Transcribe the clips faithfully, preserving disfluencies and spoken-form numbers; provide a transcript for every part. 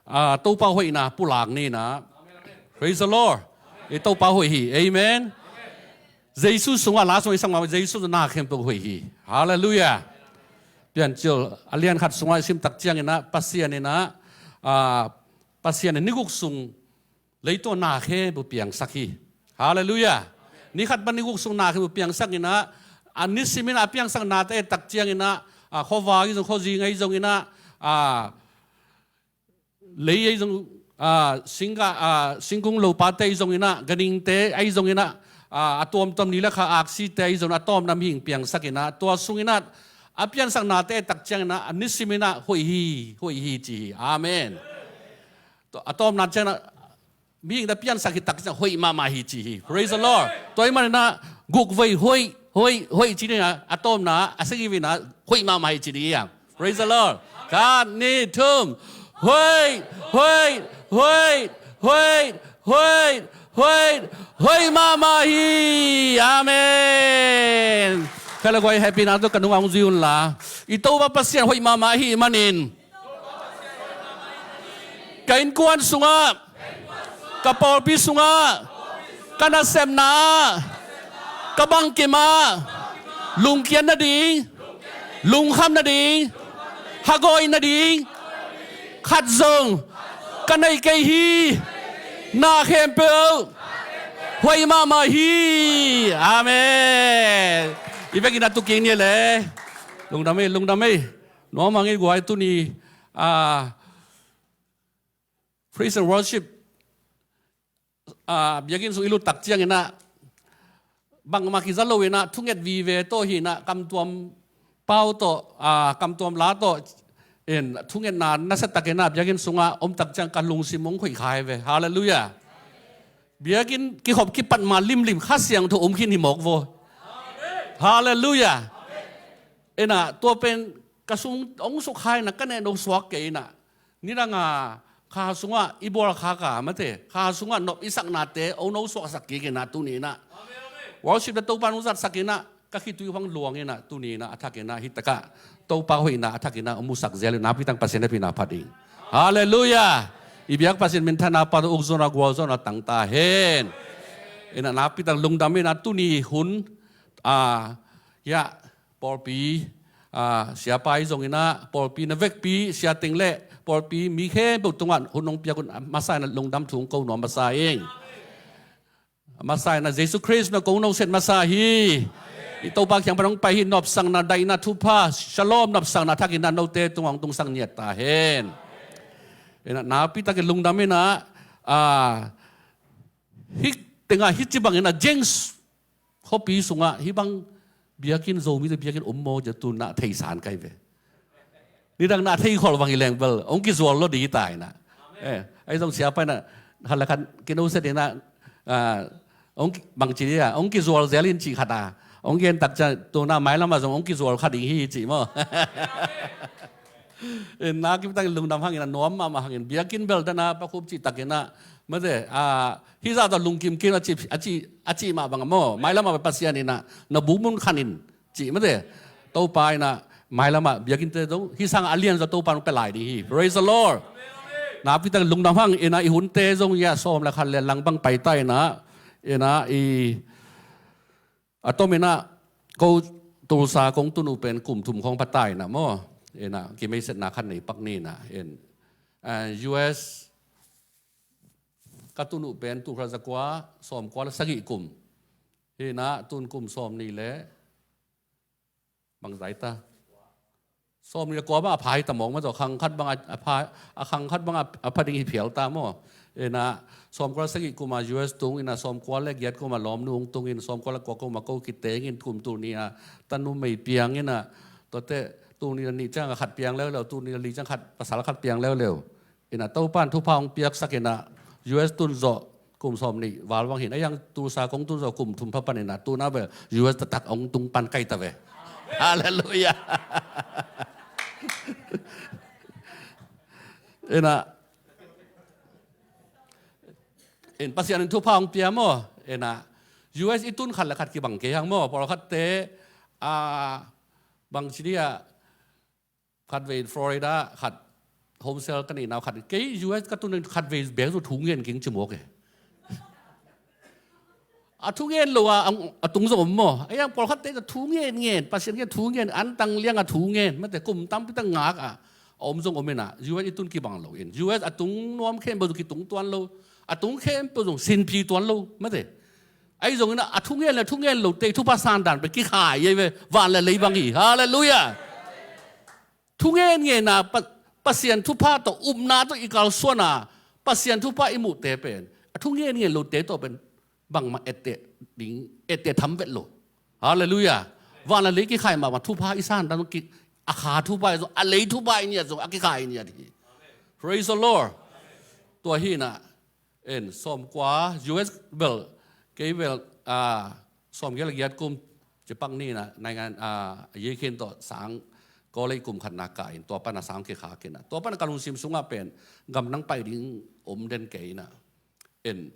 Ah, Topa hoihna pulak ni in ah. Praise the Lord. I Topa hoih hi. Amen. Jesu sungah la sung i sang mah Jesu na khempeuh hoih hi. Hallelujah. Piancil a lian khat sungah i sim tak ciangin ah Pasian in ah, ah, Pasian in ni guk sung leitung na khempeuh piangsak hi. Hallelujah. Ni khat pan ni guk sung na khempeuh piangsak in ah, a nisimin a piangsak nate tak ciangin ah, ah, khuavak i zong, khuazing i zongin ah, ah, lei i zong, ah, singga, ah, singkung lopate i zongin ah, ganhingte i zongin ah, ah, a tuamtuam ni le kha aksite i zongin ah, a tawpna mihing piangsak in ah, tua sungin ah, a piangsak nate tak ciangin ah, a nisimin ah hoih hi, hoih hi ci hi. Amen. Tua, a tawpna ciangin ah, mihing na piangsak hi tak ciang hoih mahmah hi ci hi. Praise the Lord. Tua ahih manin ah guk vei hoih, hoih, hoih ci ding a, a tawpna, a sagih vei in ah hoih mahmah hi ci ding hi hang. Praise the Lord. Khat, nih, thum. Hoih, hoih, hoih, hoih, hoih, hoih, hoih mahmah hi. Amen. Khala guai happy na tu ka nungah hong zui un la. I Topa Pasian hoih mahmah ahih manin ka innkuan sungah, ka pawlpi sungah, ka nasepna ah, ka bangkim ah, lungkiat nading, lungkham nading, hagawh nading khat zong ka nei kei hi. Na khempeuh hoih mahmah hi. Amen. I vekin a tuking ni le. Lungdam ei, lungdam ei. Nuam hang ei guai tuni, ah, praise and worship, ah, biakinn sung i lut tak ciangin ah bangmah kiza lo in ah thunget vive tawh hi in ah kamtuam pau tawh, ah, kamtuam la tawh in thungetna nasia takin ah biakinn sungah om tak ciang ka lungsim hong khoih kha hi ve. Hallelujah. Biakinn kikhop kipat ma limlim Kha Siangtho om khin hi mawk vaw. Hallelujah. In ah tua pen ka sung hong suk kha in ah ka neh no suak kei in ah. Nidang a kha sungah i bual kha ka mate, kha sungah nop i saknate hong no suaksak kik in ah tuni in ah. Worship le Topa nung zatsak in ah ka khitui hong luang in ah tuni in ah a thak in ah hi takah Topa hoihna a thak in ah hong musak zel in ah nakpi tak Pasian hehpihna phat ing. Hallelujah. I biak Pasian minthanna phat uh ukzawhna gualzawhna tang ta hen. In ah nakpi tak lungdam in ah tuni hun, ah, hiah pawlpi, ah, siapa i zongin ah pawlpi na vekpi siateng le pawlpi mi khempeuh tungah hun hong piak un a masa in ah lungdam thu hong ko nuam masa ing. A masa in ah Jesu Khrist na ko hong noset masa hi. I Topa kiang pan hong pai hi nopsakna daihna thupha shalom nopsakna thak in ah note tungah hong tungsak ngiat ta hen. In ah nakpi takin lungdam in ah, ah, hih tengah hih ci bangin ah James khuapi sungah hih bang biakinn Zomite biakinn om maw cia tu na theisan kai ve. Nidang na thei khol bang i leng bel hong kizual lo di ta in ah. Eh, ahi zong siapa in ah khat le khat kinoset in ah, ah, hong ki-, bang ci dia hong kizual zel in ci khat a hong gen tak ciang tu na mailam ah zong hong kizual khat ding hi ci maw. In ah nakpi takin lungdam hang in ah nuam mahmah hang in biakinn bel dan a pakhup cih tak in ah mate, ah, hih zah tawh lungkim kim a ci, a ci, a ci mah bang maw mailam ah Pasian in ah na buk mun khan in cih mate. Topa in ah mailam ah biakinnte zong hih sang a lian zaw Topa nung pia lai ding hi. Praise the Lord. Nakpi takin lungdam hang in ah i hunte zong hiah sawm le khat le lang bang pai ta in ah, in ah i a tom in ah ko Tulsa kong tun uh pen kum thum khawng pha ta in ah maw. In ah kimeisetna khat nei pak ni in ah in, ah, U S ka tun uh pen tul khat zakua sawmkua le sagih kum. Hi in ah tun kum sawmnih le bang zai ta. Sawmnih le kua bang a pha hi ta mawk maw zaw khang khat bang a, a pha, a khang khat bang a, a pha ding hi phial ta maw. In ah sawmkua le sagih kum a U S tung in ah sawmkua le giat kum a lawmnu hong tung in sawmkua le kua kum a ko kiteng in kum tul nih a tanu mei piang in ah tuate tul nih le nih ciang a khat piang leuleu tul nih le li ciang khat pasal khat piang leuleu. In ah Topa in thupha hong piaksak in ah U S tun zawh kum sawmnih val bang hi in ah, ahi hang Tulsa kong tun zawh kum thum pha pan in ah tu na bel U S taktak hong tung pan kai ta ve. Hallelujah. In ah, in Pasian in thupha hong pia maw. In ah U S i tun khat le khat kibang kei hang maw. Pawlkhatte, ah, bang ci dia, khat vei Florida, khat home cell ka neihna uh khat, kei U S ka tun khat vei bek zong thu ngen keng ci mawk e. A thu ngen lo a, a tung zong om maw? A yang pawlkhatte ka thu ngen ngen, Pasian kiang thu ngen, antang liang a thu ngen, mate kum tampi tak ngak a, a om zong om in a, U S i tun kibang lo in. U S a tung nuam khempeuh zong kitung tuan lo, a tung khempeuh zong sinphi tuan lo, mate. Ahi zongin a, a thu ngen le thu ngen lote thupha sandan pen kikhai ei ve, van le lei bang hi. Halleluiah. Thu ngen ngen a, Pa-, Pasian thupha tawh upna tawh i kalsuan a, Pasian thupha i muhte pen a thu ngen ngen lote tawh pen bangmah etteh ding, etteh tham vet lo. Halleluiah. Van le lei kikhai mahmah, thupha i sandan ki, a kha thupha i zong, a lei thupha i niat zong a kikhai i niat hi. Praise the Lord. Tua hi na, en, sawmkua, U S bel, kei bel, a, sawmgiat le giat kum cipak ni na, naingan, a, yei khin tawh sang, college kum khatna kah in, tua pan a sang kikha khin na. Tua pan a ka lungsim sungah pen, gamdang pai ding om den kei na. En,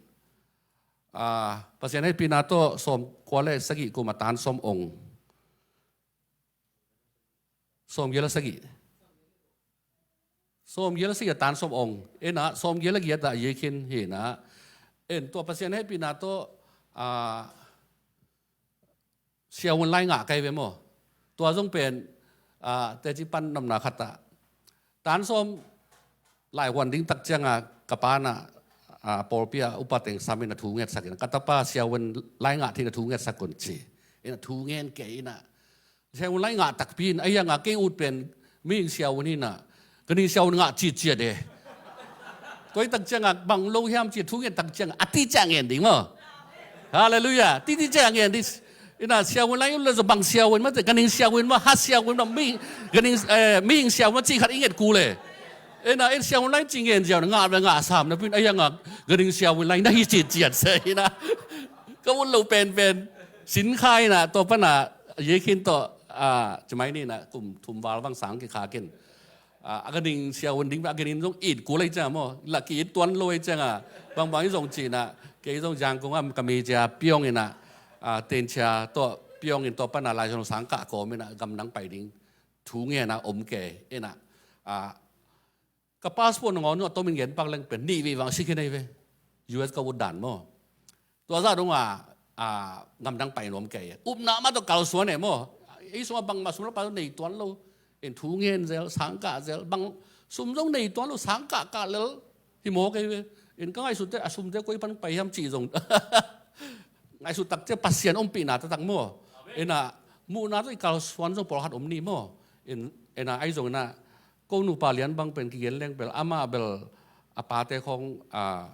a, Pasian hehpihna tawh sawmkua le sagih kum a tan sawm ong. Sawmgiat le sagih. Sawmgiat le sagih a tan sawm ong. En a, sawmgiat le giat a yei khin hi na. En, tua Pasian hehpihna tawh, a, siavuan lai ngah kei ve maw. Tua zong pen, a, teci pan namna khat a. Tan sawm lai huan ding tak ciang a, ka pa na, a, pawlpi a upa teng sam in a thu ngetsak in. Ka tapa siavuan lai ngah thei in a thu ngetsak un ci. In a thu ngen kei in a. Siavuan lai ngah takpi in, a yang a kei ut pen, mihing siavuan hi na, ganhing siavuan ngah citciat e. Tua hi tak ciang a, bang lo hiam ci thu ngen tak ciang a, a ti ciang ngen ding maw. Halleluiah. Ti ti ciang ngen ding. In a siavuan lai ut le zong bang siavuan maw, ganhing siavuan maw, hat siavuan maw, mi, ganhing, eh, mihing siavuan maw, ci khat i nget kul e. In a, in siavuan lai ci ngen ziau na, ngah ve ngah sam na pin, a yang a, ganhing siavuan lai na hi citciat se, in a. Ka ut lo penpen. Sin kha in a, tua pan a, yei khin tawh, a, ci mai ni na, kum thum val bang sang kikha khin. A, a ganhing siavuan ding, a ganhing zong it kul ei ciang a maw, la ki it tuan lo ei ciang a, bangbang i zong ci na, kei zong Yangon a ka mi cia piawng in a, a, tenchia tawh piawng in tua pan a Lai Siangtho sang kah kawm in a, gamdang pai ding thu ngen a om kei in a, a, ka passport nangawn nu a tomin gen pak leng pen nih vei vang si khin ei ve. U S ka ut dan maw. Tua zah dong a, a, gamdang pai nuam kei. Upna mah tawh kalsuan e maw. Ei sungah bangmah sum le pai nei tuan lo. In thu ngen zel, sang kah zel, bang sum zong nei tuan lo, sang kah kah lel. Hi maw kei ve. In ka ngaihsut te, a sumte koi pan pai hiam cih zong. Ngaihsut tak ciang Pasian ompihna taktak maw. In a, muhna tawh i kalsuan zong pawlkhat om ni maw. In, in a, ahi zong in a, ko nupa lian bang pen kigen leng bel, amah bel, a pate khong, a,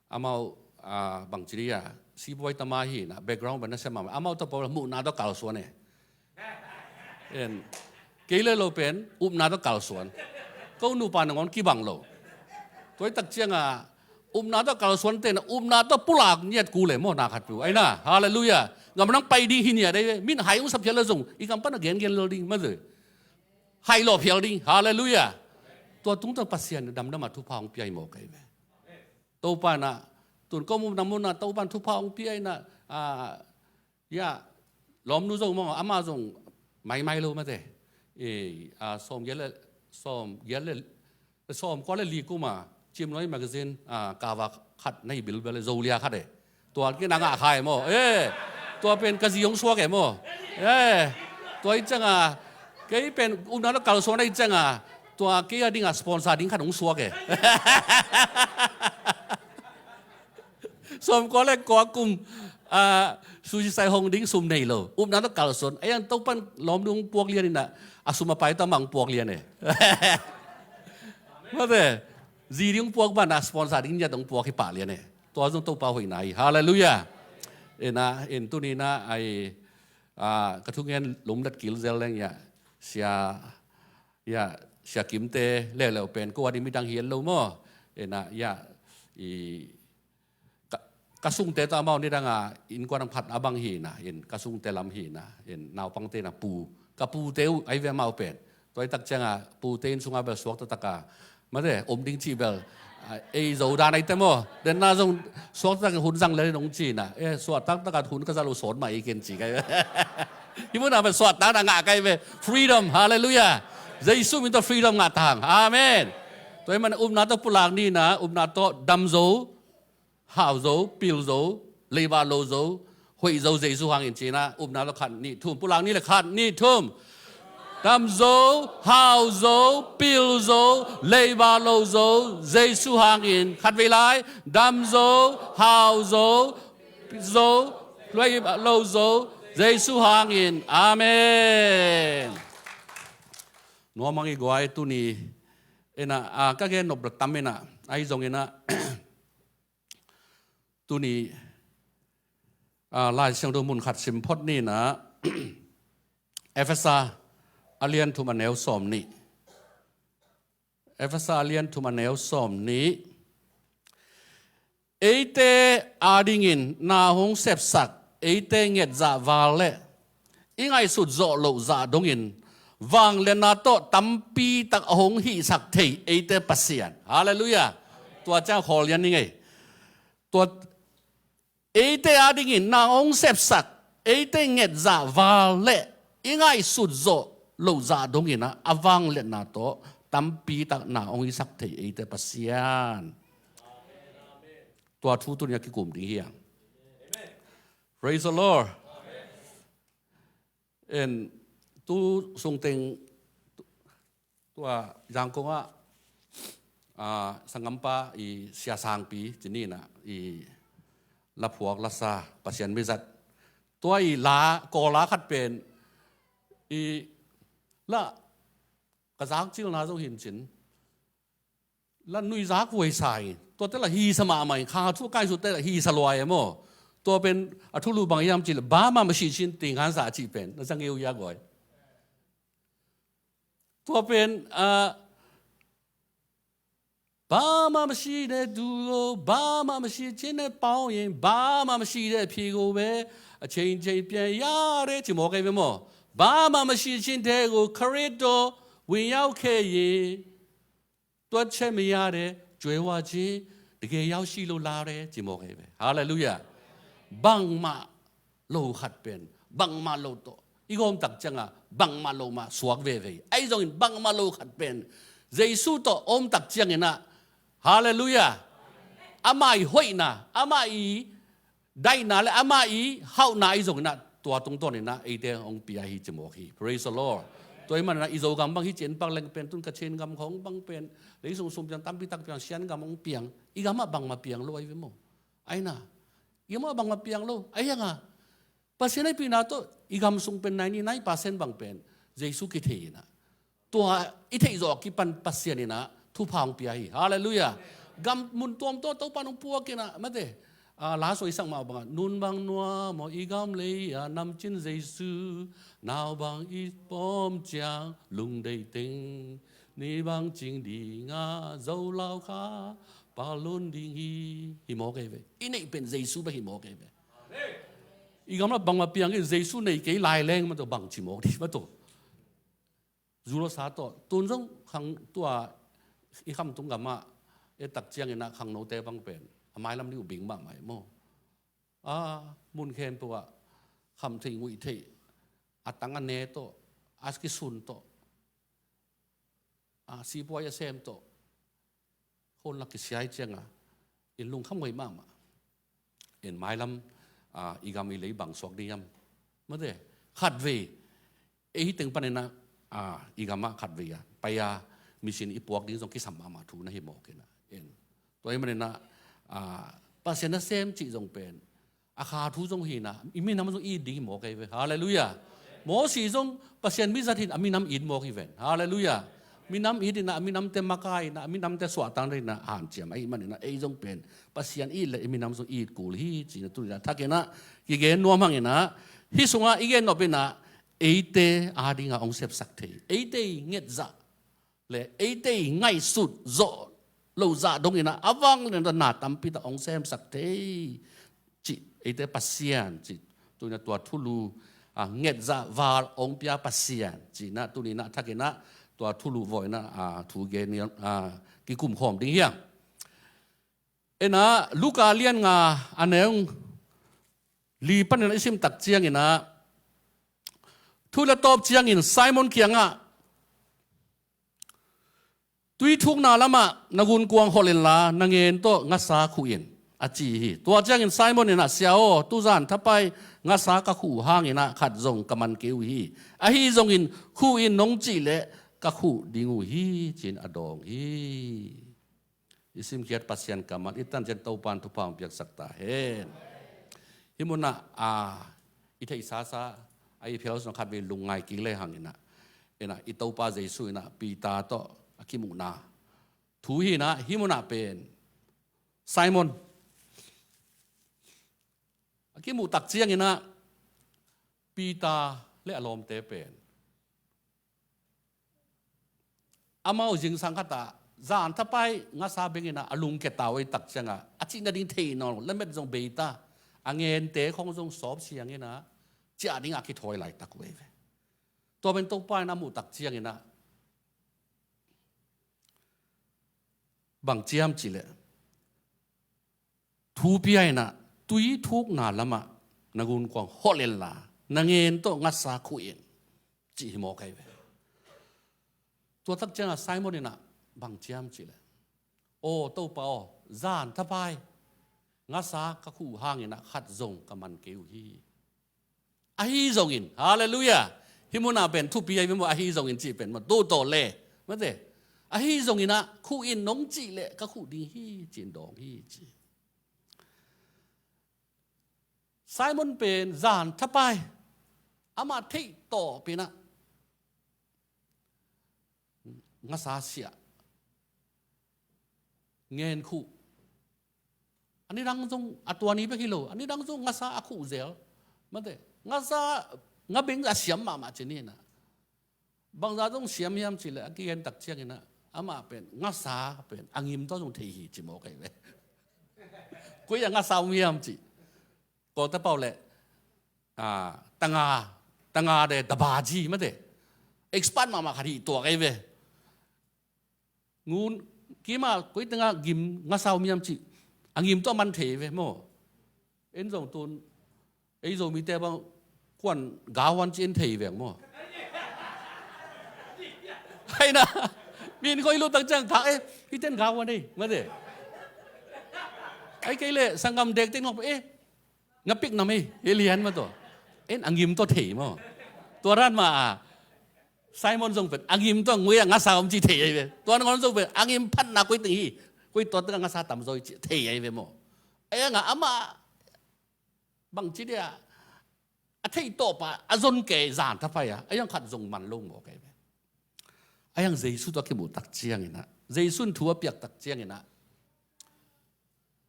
amau, a, bang ci dia, sibuai tama hi na, background bel na sem amah, amau tawh pawlkhat muhna tawh kalsuan e. En, kei le lo pen, upna tawh kalsuan. Ko nupa nangawn kibang lo. Tua hi tak ciang a, upna tawh kalsuan te na, upna tawh pulak niat kul e maw na khat pu. Ai na, halleluiah. Gamdang pai ding hi niat ei ve. Min hai ung sa phial le zong, i kam pan a gen gen lo ding, ma zoi. Hai lo phial ding, halleluiah. Tua tung tawh Pasian damdam a thupha hong pia hi maw kei ve. Topa na, tun ko mu na mu na, Topa thupha hong pia hi na, a, ya, lawmnu zong maw, amah zong maimai lo mate. E, a, sawmgiat le, sawmgiat le, sawmkua le li kum a, Cimnuai magazine, a, kava khat na hi bilbel, Zolia khat e. Tua kei na ngah kha e maw. E, tua pen ka zi hong suak e maw. E, tua hi ciang a, kei pen upna tawh kalsuan ahi ciang a, tua kei a ding a sponsor ding khat hong suak e. Sawmkua le kua kum, a, sushi sai hong ding sum nei lo. Upna tawh kalsuan. A yang Topan lawmnu hong puak lian in a, a sum a pai tawh mah hong puak lian e. Mate, zi ding hong puak ban a sponsor ding niat hong puak hi pah lian e. Tua zong Topa hoihna hi. Halleluiah. En a, en tuni na ai, a, ka thungen lum dat kil zel leng ya. Sia, ya, Sia Kimte, leuleu pen, ko a ding midang hi en lo maw. En a, ya, i, Ka, ka sungte tawh amau nidang a innkuan hong phat a bang hi na, in ka sungte lam hi na, in naupangte na pu. Ka pute uh, ahi ve amau pen. Tua hi tak ciang a, pute inn sungah bel suak taktak a. Mate, om ding cih bel. A, ei zo dan ahi te maw. Den na zong suak taktak in hun zang le nong ci na. E, suak taktak a hun ka za lo sawt mah ei ken ci kai. Hi mun a bel suak taktak na ngah kai ve. Freedom, halleluiah. Jesu min tawh freedom ngah ta hang. Amen. Tua ahih manin upna tawh pulak ni in ah, upna tawh dam zo, hau zo, pil zo, leiba lo zo, hoih zo Jesu hangin ci in ah, upna tawh khat nih thum, pulak ni le khat nih thum. Dam zo, hau zo, pil zo, leiba lo zo Jesu hangin. Khatvei lai. Dam zo, hau zo, pil zo, leiba lo zo Jesu hangin. Amen. Nuam hang i guai, tuni in ah, a, ka gen nop la tam in ah, ahi zongin ah, tuni, a, Lai Siangtho mun khat sim phot ni in ah, Efesa a lian thum a neu sawm nih. Efesa a lian thum a neu sawm nih. Eite adingin na hong sepsak, eite ngetzah val le i ngaihsut zawh loh zah dongin vangliatna tawh tampi tak a hong hihsak thei eite Pasian. Halleluiah. Tua ciang khawl lian ni ngei. Tua eite adingin na hong sepsak, eite ngetzah val le i ngaihsut zawh loh zah dongin ah, a vangliatna tawh tampi tak na hong hihsak thei eite Pasian. Tua thu tuni a kikum ding hi hang. Praise the Lord. En, tu sungteng, tua Zangkong ah, a, sanggampa i Sia Sangpi ci ni in ah, i laphuak lasa, Pasian mizat. Tua i la, Kawl la khat pen, i la, ka zakcilna zong hi in cin. La nuihzak huaisa in, tuate la hisa mahmah in, kha thu kaisutte la hisa lua e maw. Tua pen a thulu bang hiam cih leh, ba mah masi cin ting hansa cih pen na zang uh hia guai. Tua pen, a, ba mah masi de du lo, ba mah masi cin de pau yin, ba mah masi de pi go ve, a cin cin pian ya de ci mawk ei ve maw. Ba mah masi cin de go, Khristo win yau khe yin. Tuat chem ya de, cuai wa ci, dege yau si lo la de, ci mawk ei ve. Halleluiah. Bangmah lo khat pen, bangmah lo tawh i gawm tak ciangah, bangmah lo mah suak veve. Ahi zongin bangmah lo khat pen, Jesu tawh om tak ciangin ah, halleluiah. Amah i hoihna, amah i daihna le amah i hauhna ahi zongin ah, tua tungtawn in ah eite hong pia hi ci mawk hi. Praise the Lord. Tua ahih manin ah i Zogam bang hi ci-in pak leng pen, tun Kachin gam khawng bang pen, lei sung sung piang tampi tak piang, Sian gam hong piang, i gamah bangmah piang lo ahi ve maw. Ahi na, i gamah bangmah piang lo. Ahi hang a, Pasian hehpihna tawh i gam sung pen ninety nine percent bang pen Jesu kithei in ah, tua i theih zawh a kipan Pasian in ah thupha hong pia hi. Halleluiah. Gam mun tuamtuam Topa in hong puak in ah, mate, a, la suaisak mah bangah, nun bang nuam aw i gam lei ah namcin Jesu, nau bang i pawm ciang lungdeih teng, ni bang cing ding a zo lau kha, palun ding hi, hi mawk ei ve. I neih pen Jesu bek hi mawk ei ve. I gamah bangmah piang in, Jesu nei kei lai leng mah tawh bang ci mawk ding mah tawh. Zu lo sa tawh, tun zong khang tua i khamtung gamah, e tak ciangin ah khangnote bang pen, a mailam ding uh bing mahmah e maw. A, mun khempeuh ah, kham theih nguih theih, a tang a ne tawh, a kisun tawh, a, sipuai a sem tawh, khon lak kisia i cianga, in lungkham ngei mahmah. In mailam, a, i gam i lei bang suak ding hiam. Mate, khatvei, ei hi teng panin ah, a, i gamah khatvei a, pai a, mission i puak ding zong kisam mahmah thu na hi mawk in ah. In. Tua ahih manin ah, a, Pasian nasem cih zong pen, a kha thu zong hi in ah, i minam zong i it ding hi mawk ei ve. Halleluiah. Mosi zong Pasian mizat hi in a minam it mawk hi ven. Halleluiah. Minam it in ah, a minamte makai in ah, a minamte suahtak in ah, hanciam ahih manin ah, ei zong pen Pasian it le i minam zong i it kul hi, ci-in ah tuni-in ah thak in ah kigen nuam hang in ah, hih sungah i gen nop in ah, eite adingin hong sepsak thei, eite i ngetzah le eite i ngaihsut zawh loh zah dongin ah, a vangliatna tampi tak hong semsak thei, cih, eite Pasian cih, tuni-in ah tua thulu, a, ngetzah val hong pia Pasian, ci-in ah tuni-in ah thak in ah tua thulu vawh in ah, a, thu gen ni, a, kikum khawm ding hi hang. En ah, Luka lian nga a neu li panin i sim tak ciangin ah, thu la tawp ciangin Simon kiangah, Tui thukna lamah na gunkuang holh inla, na ngen tawh ngasa khuh in, a ci hi. Tua ciangin Simon in ah, Sia aw, tuzan thapai ngasa ka khuh hangin ah khat zong ka man kei uh hi. Ahi zongin khuh in nong cih leh ka khuh ding uh hi, ci-in a dawng hi. I simkhiat Pasian kammal i tan ciang Topa'n thupha hong piaksak ta hen. Hih munah, a, i theihsasa, a, i phial sung khat vei lungngai kik le hang inah, inah i Topa Jesu inah Peter tawh a kimuhna thu hi inah, hih munah pen Simon a kimuh tak ciang inah Peter le a lawmte pen amau zingsang khatah zan thapai ngasa beng inah a lungkia ta uh ei tak ciangah, a cih nading thei nawn lo, lamet zong bei ta, a ngente khong zong sawp siang inah ciah dingah a kithawi laitak uh ei ve. Tua pen Topa in a muh tak ciang inah bang ciam cih leh, thu pia inah tui thukna lamah na gunkuang holh inla, na ngen tawh ngasa khuh in, cih hi mawk ei ve. Tua tak ciangah Simon inah bang ciam cih leh, aw Topa aw, zan thapai ngasa ka khuh hang inah khat zong ka man kei uh hi. Ahi zongin, halleluiah. Hih munah pen thupi ahi ve maw, ahi zongin cih pen maw, tuh tawh le, mate. Ahi zongin ah khuh in nong cih leh ka khuh ding hi, ci-in dawng hi, ci. Simon pen zan thapai amah theih tawp inah ngasa siah, ngen khuh. A nidang zong a tua ni bek hi lo, a nidang zong ngasa a khuh zel. Mate, ngasa, nga beng a siam mahmah ci ni inah. Bangzah zong siam hiam cih leh a kigen tak ciang inah amah pen ngasa pen a ngim tawh zong thei hi, ci mawk ei ve. Koi ah ngasa om hiam cih. Kawlte pau leh, a, tanga, tanga de dabaji mate. Expert mahmah khat hi tuak ei ve. Ngun kima koi tanga gim ngasa om hiam cih a ngim tawh man thei ve maw. En zong tun ei Zomite bang kuan gahuan ci en thei veng maw. Hai na, min koi lut tak ciang thak ei, hiten gahuan ei mate. Ai kei leh sanggam dek teng ngawk eh, nga pik nam ei, hi lian maw tua. En a ngim tawh thei maw. Tua ran mah a Simon zong pen a ngim tawh ngui a ngasa om ci thei ei ve. Tua nangawn zong pen a ngim phatna koi teng hi, koi tua teng a ngasa tamzaw hi ci thei ei ve maw. Ei ang a amah bangci dia a theih tawp a a zon kei zan thapai a, ei ang khat zong man lo mawk ei ve. Ei ang Jesu tawh a kimuh tak ciang inah, Jesu in thu a piak tak ciang inah,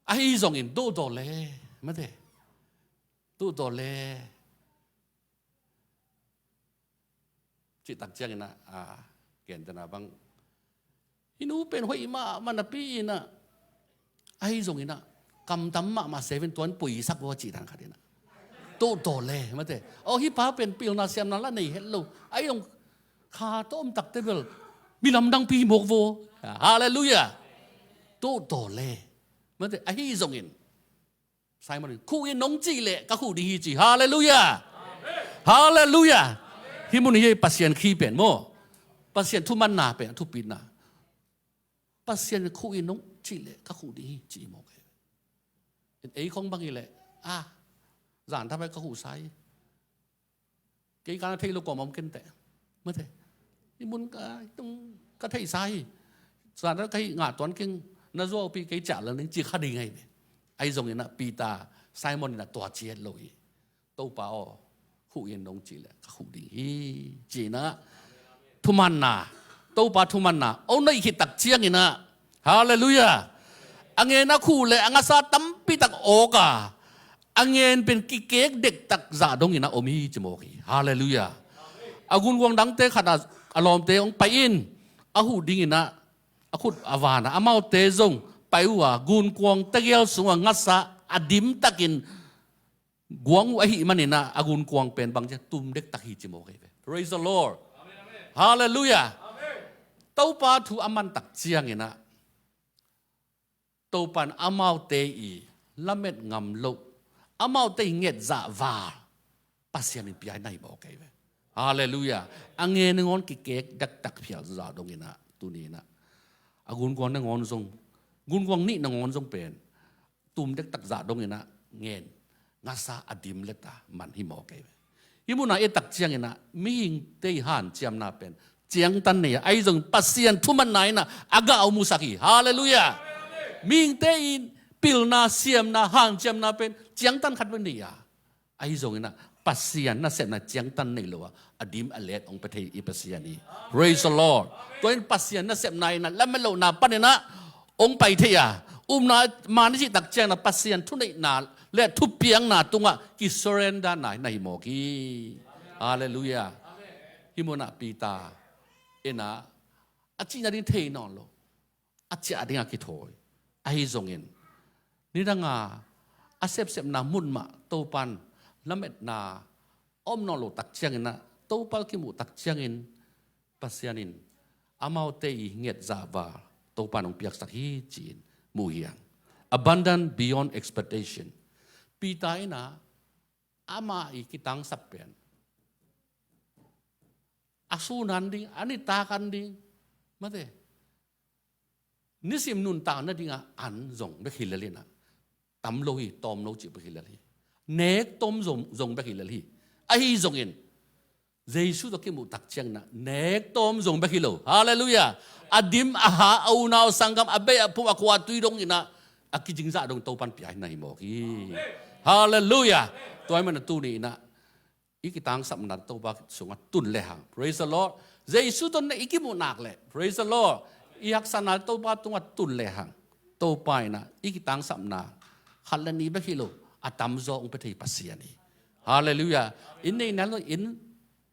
ahi zongin tuh tawh le, mate, tuh tawh le cih tak ciang inah, a, gentehna bang, hih nu pen hoih mahmah napi inah, ahi zong inah kamtam mahmah seven tuan puisak vua cih dan khat inah. Tuh tawh le mate, aw hih pa pen pilna siamna la nei het lo, ahi zong kha tawh om takte bel mi lamdang pi mawk vua. Halleluiah. Tuh tawh le mate, ahi zongin Simon in, khuh in nong cih leh ka khuh ding hi ci. Halleluiah. Halleluiah. Hih mun hi Pasian khi pen maw, Pasian thumanna pen a thupitna. Pasian in khuh in nong cih leh ka khuh ding hi ci mawk ei. Ei khong bang hi leh, a, zan thapai ka khuh sa hi. Kei ka na thei lo kua mawk om kei teh mate. Hih mun ka, hih tung ka theihsa hi. Zan thapai ka hih ngah tuan keng, na zuaupi kei ciah lel ning ci kha ding ahi ve. Ahi zong inah Peter, Simon inah tua ci het lo hi. Topa aw, khuh in nong cih leh ka khuh ding hi, ci inah thumanna, Topa thumanna a neih khit tak ciang inah, halleluiah, a ngen a khuh leh a ngasa tampi tak awk a, a ngen pen kikek dektak zah dong inah om hi ci mawk hi. Halleluiah. A gunkuang dangte khat ah a lawmte hong pai in, a huh ding inah a khut a van a, amaute zong pai uh a, gunkuang tegel sungah ngasa a dimtakin guang uh ahih man inah a gunkuang pen bang ci a, tum dektak hi ci mawk hi ve. Praise the Lord. Halleluiah. Topa thu a man tak ciang inah Topa in amaute i lamet ngam loh, amaute i nget zah val Pasian in pia hi na hi mawk hi ve. Halleluiah. A ngen nangawn kikek dektak phial zah dong inah tuni inah a gunguang nangawn zong, gunguang nih nangawn zong pen tum dektak zah dong inah ngen, ngasa a dim leta man hi mawk ei ve. Hih munah i tak cianginah mihingte i hanciamna pen ciangtan nei a, ahi zong Pasian thumanna inah a gah a musak hi. Halleluiah. Mihingte i pilna, siamna, hanciamna pen ciangtan khat bek nei a, ahi zonginah Pasian nasepna ciangtan nei lo a, a dim a let hong pia thei i Pasian hi. Praise the Lord. Tua in Pasian nasepna inah lamet lohna paninah hong pai thei a, upna man i cih tak ciangin Pasian thuneihna le thupiakna tungah kisurrenderna na hi mawk hi. Halleluiah. Hih munah Peter inah a cihna ding thei nawn lo, a ciah dingah kithawi. Ahi zongin nidanga a sepsepna mun mah Topan lametna a om nawn lo tak cianginah Topa kimuh tak ciangin Pasian in amaute i nget zahval Topan hong piaksak hi ci-in mu hi hang. Abundant beyond expectation. Peter inah ama i kitangsap pen a sun an ding, a nitak an ding, mate, nisim nuntak nadinga an zong bek hi lel inah, tam lo hi, tawm lo cih bek hi lel hi. Nek tawm zong, zong bek hi lel hi. Ahi zongin Jesu tawh kimuh tak cianginah nek tawm zong bek hi lo. Halleluiah. A dim a ha, a unau a sanggam, a bei a phum, a khua a tui donginah a kicingzah dong Topan pia hi na hi mawk hi. Halleluiah. Tua ahih manin tuni inah i kitangsapna Topa sungah tun lehang, praise the Lord, Jesu tawh i kimuh nak leh, praise the Lord, i haksatna Topa tungah tun lehang, Topa inah i kitangsapna khat le nih bek hi lo, a tamzaw hong pia thei Pasian hi. Halleluiah. Inn neihna lo, inn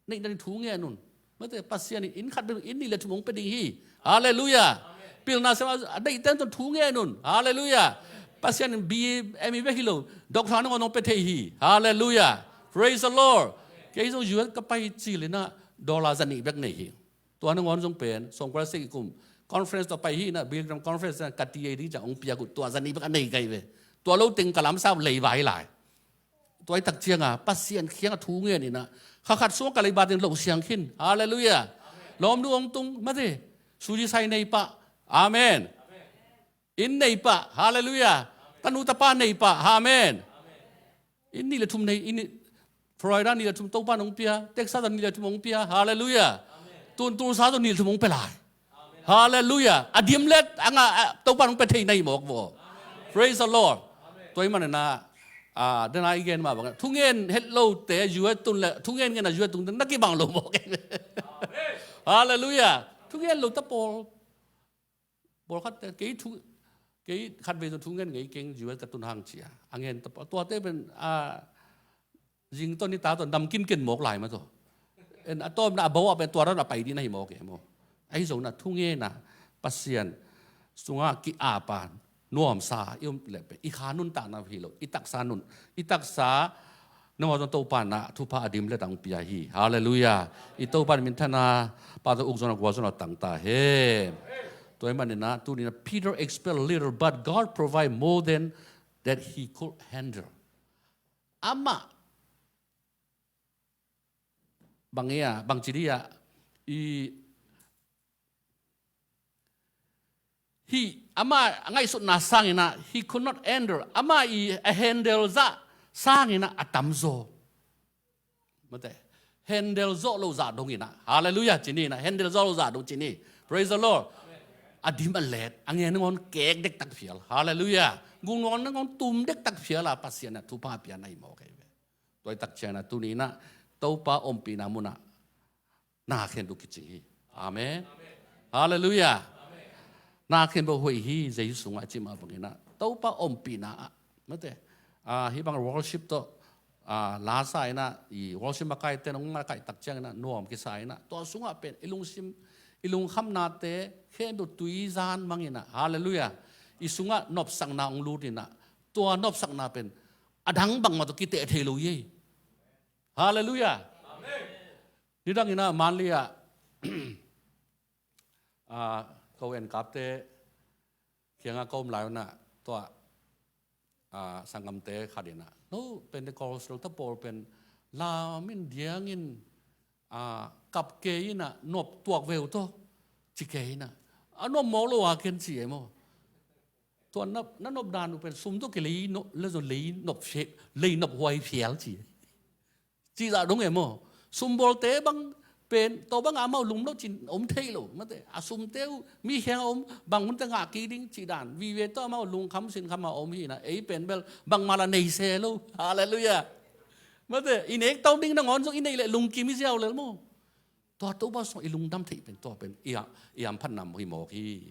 neihna ding thu ngen un. Mate, Pasian in inn khat bek, inn nih le thum hong pia ding hi. Halleluiah. Pilna sem a deihte tawh thu ngen un. Halleluiah. Pasian in B A, M A bek hi lo, doctor nangawn hong pia thei hi. Halleluiah. Praise the Lord. Kei zong U S ka pai cilinah dollar zanih bek nei hi. Tua nangawn zong pen sawmkua le sagih kum conference tawh pai hi inah, Billy Graham conference inah ka ti ei ding ciang hong piak uh, tua zanih bek a nei ka hi ve. Tua lo teng ka lamsau lei vai lai. Tua i tak cianga Pasian kianga thu ngen inah, kha khat sungah ka leiba teng loh siang khin. Halleluiah. Lawmnu hong tung, mate, suji sai nei pah. Amen. Inn nei pah. Halleluiah. Tanu tapa nei pah. Amen. Inn nih le thum nei, inn nih, Florida nih le thum Topan hong pia, Texas nih le thum hong pia. Halleluiah. Tun Tulsa tawh nih le thum hong pia lai. Halleluiah. A dim let a ngah, a, Topan hong pia thei na hi mawk vaw. Praise the Lord. Tua ahih maninah, a, dena i gen mah bangin thungen het lote U S tun le thungen ngen a U S tun na kibang lo mawk. Halleluiah. Thungen lo ta pawl. Pawlkhatte, kei thu, kei khatvei tawh thungen ngei keng, U S ka tun hang cia a ngen ta pawl. Tuate pen, a, zing tawh nita tawh nam kinken mawk lai mah tawh. En a tawpna a bo ah pen tua dan a pai ding na hi mawk e maw. Ahi zongin a thungenna Pasian sungah ki-apa nuamsa i um leh pen i kha nuntakna hi lo, i taksa nun, i taksa nangawh zong Topa na thupha a dim le tang pia hi. Halleluiah. I Topa minthanna pa tawh uk zong a gual zong a tang ta hen. Tua ahih maninah tuninah Peter expect little, but God provide more than that he could handle. Amah bang ia, bang ci dia, i, hi, amah a ngaihsutna sanginah he could not handle. Amah i a handle zah sanginah a tamzaw. Mate, handle zawh lo zah donginah. Halleluiah, ci ni inah. Handle zawh lo zah dong ci ni. Praise the Lord. A dim a let, a ngen nangawn kek dektak phial. Halleluiah. Gung nangawn tum dektak phial a Pasian a thupha pia na hi mawk ei ve. Tua i tak ciangin a tuni inah Topa ompihna munah na khempeuh kicing hi. Amen. Halleluiah. Na khempeuh hoih hi, Jesu sungah a cih mah banginah Topa ompihna ah, mate, a, hih bang worship tawh, a, lasa inah i worship makaite nong makaih tak cianginah nuam kisa inah tua sungah pen i lungsim, i lungkhamnate khempeuh tuizan manginah. Halleluiah. I sungah nopsakna hong lut inah tua nopsakna pen a dang bangmah tawh kiteh thei lo hi. Halleluiah. Amen. Nidang inah Manli ah, a, ko enkapte kiangah ka om lai unah tua, a, sanggamte khat inah, no Pentecostal ta pawl pen lam in diangin, a, kap kei inah nop tuak ve uh tawh ci kei inah, A nuam mawk lo a ken ci e maw. Tua na, na nop dan uh pen sum tawh kilei nop, le zong lei nop fe-, lei nop huai phial ci. Cih zah dong e maw. Sum bawlte bang pen tua bang amau lum lo cin om thei lo. Mate, a sumte uh mi kheng a om, bang hunte ngah kik ding cih dan. Vive tawh amau lungkham sinkham a om hi na. Ei pen bel bangmah la nei se lo. Halleluiah. Mate, i nek tawh ding nangawn zong i neih leh lungkim i ziau lel maw. Tua Topa sungah i lungdam theih pen tua pen i a, i hamphatna hi mawk hi.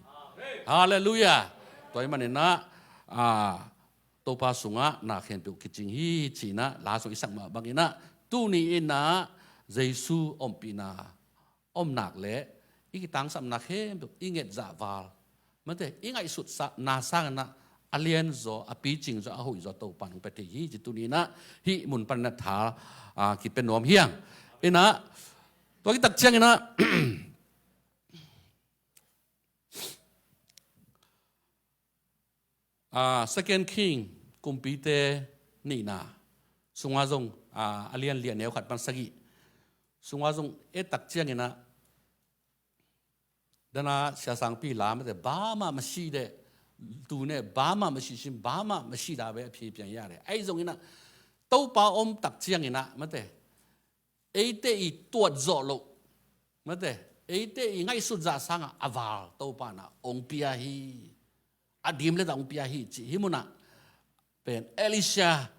Halleluiah. Tua ahih manin ah, a, Topa sungah na khempeuh kicing hi ci-in ah, la sung i sak mah bangin ah, tuni in ah Jesu ompihna om nak leh i kitangsapna khempeuh i nget zahval, mate, i ngaihsut sa-, na sangin ah a lianzaw, a picingzaw, a hoihzaw Topa in hong pia thei hi ci tuni in ah hih mun panin ah tha, a, kipia nuam hi hang. In ah, tua khit tak ciangin ah, a, Second King, Kumpite nihna sungah zong, a, a lian li a neu khat pan sagih sungah zong et tak ciangin ah, dana siasangpi lam te bama masi de, tune bama masi sim, bama masi da be a phi piang ya de. Ahi zongin ah, Topa om tak ciangin ah, mate, eite i tuat zawh loh, mate, eite i ngaihsut zah sangah a val Topa in ah hong pia hi. A dim le zah hong pia hi ci. Hih munah pen Elisha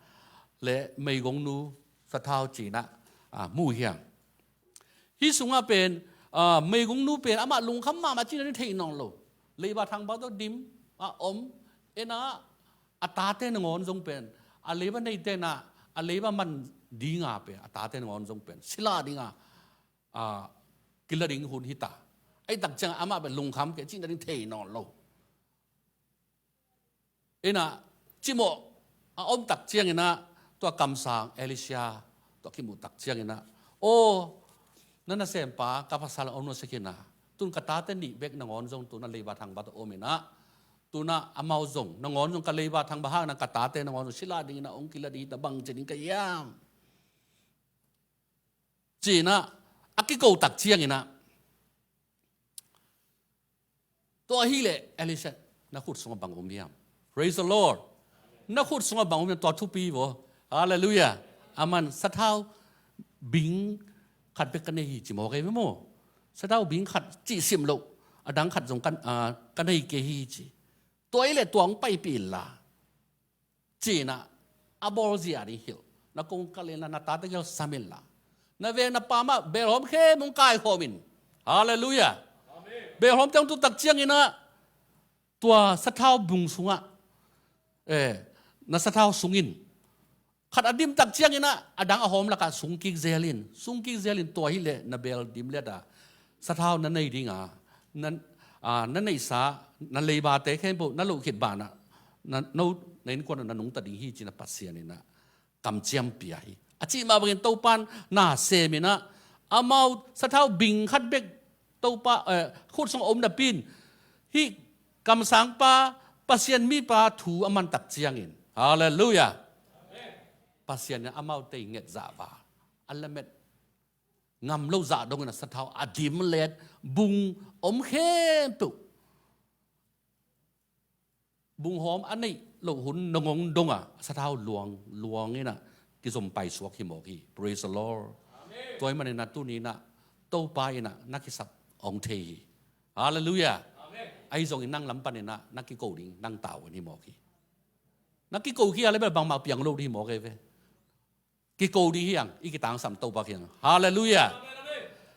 le meigongnu sathau ci-in ah, a, mu hi hang. Hih sungah pen, a, meigongnu pen amah lungkham mahmah cih na ding thei nawn lo. Leiba thangba tawh dim a om, in ah a tate nangawn zong pen, a leiba neite in ah a leiba man dinga pen, a tate nangawn zong pen sila dinga, a, kila ding hun hi ta. Ahi tak ciang amah pen lungkham kei cih na ding thei nawn lo. In ah, cimawh a om tak ciangin ah, tua kamsang Elisha tua kimuh tak ciangin ah, "Aw, na nasempa ka pasal a om nusia khin a, tun ka tate nih bek nangawn zong tun a leiba thangba tawh om in ah, tun ah amau zong nangawn zong ka leiba thangba hangin ah ka tate nangawn zong sila dingin ah hong kila ding hi ta, bang ci ding ka hiam?" ci-in ah a kiko tak ciangin ah, "Tua hi leh Elisha, na khut sungah bang om hiam?" Praise the Lord. "Na khut sungah bang om hiam?" Tua thupi vaw. Halleluiah. Aman sathau bing khat bek ka nei hi ci mawk ei ve maw. Sathau bing khat cih sim loh, a dang khat zong ka, a, ka nei kei hi ci. "Tua hi leh tua hong paipih inla," ci-in ah a bawlzia ding hilh. "Na kongkal inla, na tate gel sam inla, na veng na pam ah belhawm khempeuh hong kaikhawm in." Halleluiah. Belhawmte hong tut tak ciangin ah, tua sathau bung sungah, eh, na sathau sung in. Khat a dim tak ciangin ah a dang a hawm lakah sung kik zel in. Sung kik zel in, tua hi leh na bel dim liat a sathau na nei ding a, na, a, na neihsa, na leibate khempeuh na loh khit banah, na, no, na innkuan ah na nungta ding hi ci-in ah Pasian in ah kamciam pia hi. A cih mah bangin Topa in na sem in ah, amau sathau bing khat bek Topa, eh, khut sungah om napi in, hih kamsangpa, Pasian mipa thu a man tak ciangin. Halleluiah. Pasian in amaute i nget zah val, a lamet ngam loh zah dongin ah sathau a dim let, bung om khempeuh, bung hawm a neih loh hun nangawn dong a sathau luang, luang in ah kizom paisuak hi mawk hi. Praise the Lord. Tua ahih manin ah tuni in ah Topa in ah na kisap hong thei hi. Halleluiah. Ahi zongin nang lam panin ah na kiko ding nang tavuan hi mawk hi. Na kiko khia leh bel bangmah piang lo ding hi mawk ei ve. Kiko ding hi hang, i kitangsam Topa kiang. Halleluiah.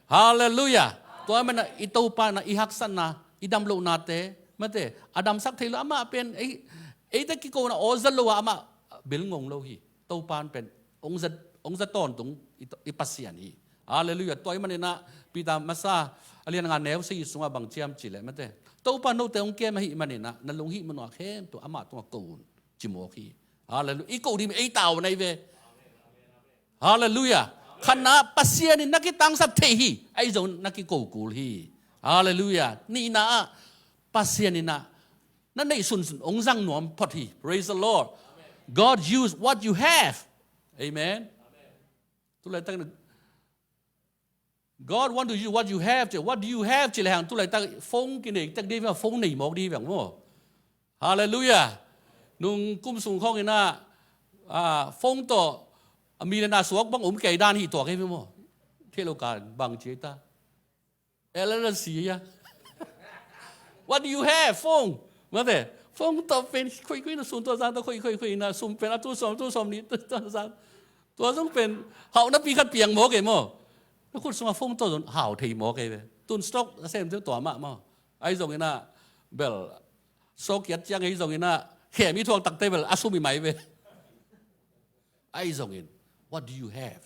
Halleluiah. Tua ahih manin ah i Topa in ah i haksatna, i damlohnate, mate, a damsak thei lo, amah pen ei, eite kikona aw za lo a amah bil ngong lo hi. Topa in pen hong za, hong za tawntung i, i Pasian hi. Halleluiah. Tua ahih manin ah Peter masa a lian nga neu sagih sungah bang ci hiam cih leh, mate, Topa in note hong kem ahih manin ah na lunghihmun ah khempeuh amah tungah ko un ci mawk hi. Halleluiah. I ko ding ei tavuan ahi ve. Halleluiah. Khatna, Pasian in na kitangsap thei hi. Ahi zong na kiko kul hi. Halleluiah. Nihna ah, Pasian in ah na neih sunsun hong zang nuam phot hi. Praise the Lord. God use what you have. Amen. Tu laitak na God want to use what you have, ci, what do you have, ci lehang tu laitak phone kinei tek dih ve, phone nei mawk dih ve maw. Halleluiah. Nung kum sung khawng in ah, ah, phone tawh a mi le na suak bang om kei dan hi tuak hi ve maw. Thei lo ka bang ci ta. L L C, yeah. What do you have? Phone. Mate, phone tawh pen khuikhui na sum tua zang tawh khuikhuikhui na sum pen a tu sawm, tu sawm ni, tu, tu zang. Tua zong pen hauh napi khat piang mawk e maw. Na khut sungah phone tawh zong hau thei mawk e ve. Tun stock a sem tua mah maw. Ahi zongin ah bel stock kiat ciang ahi zongin ah khem i thuak takte bel a sum i mai ve. Ahi zongin, what do you have?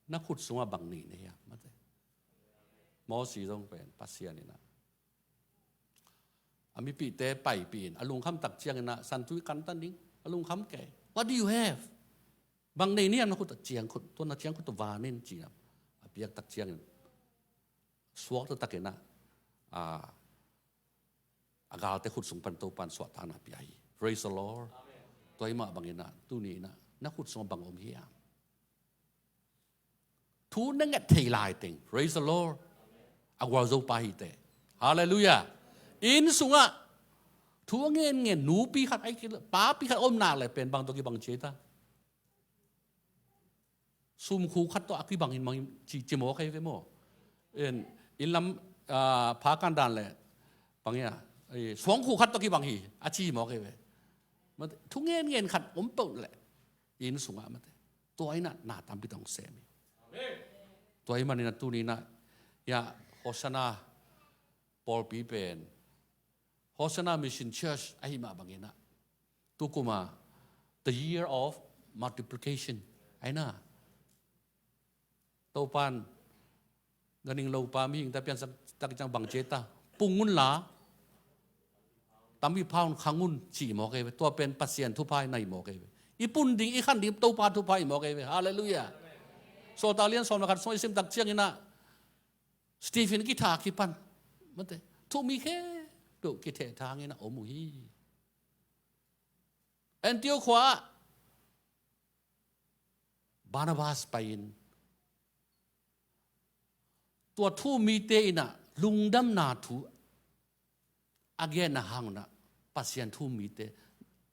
Na khut sungah bang nei na hiam? Mate. Mosi zong pen Pasian in ah a mipihte paipih in a lungkham tak ciangin ah santui kantan ding, a lungkham kei. What do you have? Bang nei na hiam na khut ah? Ciangkhut, tua na ciangkhut tua van in ci-in ah a piak tak ciangin suak taktakin ah, a, a galte khut sung pan Topan suahtakna pia hi. Praise the Lord. Tua hi mah bangin ah tuni in ah na khut sungah bang om hiam? Thu na nget thei lai teng. Praise the Lord. A gualzo pa hi teh. Halleluiah. Inn sungah thu a ngen ngen nupi khat, ai, papi khat om nak leh pen bang tawh kibang ci ta? Sumkhu khat tawh a kibang in mang ci, ci mawk hi ve maw. Inn lam, ah, pha kan dan leh bang hiam, eh, suangkhu khat tawh kibang hi a ci mawk hi ve. Mate, thu ngen ngen khat om peuh leh inn sungah mate. Tua in ah na tampi tawh sem hi. Tua ahih manin ah tuni in ah, ya, Hosanna pawlpi pen, Hosanna Mission Church ahih mah bangin ah, tu kum a, the year of multiplication. Ahi na. Topan ganhing lopa mihingte piansak tak ciang bang ci ta? Pung un la, tampi pha un, khang un ci mawk hi ve. Tua pen Pasian thupha hi na hi mawk hi ve. I pun ding, i khan ding Topa thupha hi mawk hi ve. Halleluiah. Sawltak lian sawm le khat sung i sim tak ciangin ah Stephen kitha kipan, mate, thu-um mi khempeuh kithehthang in ah om uh hi. Antioch khua-ah Barnabas pai-in tua thu-um mite in ah lungdamna thu a genna hang un ah Pasian thu-um mite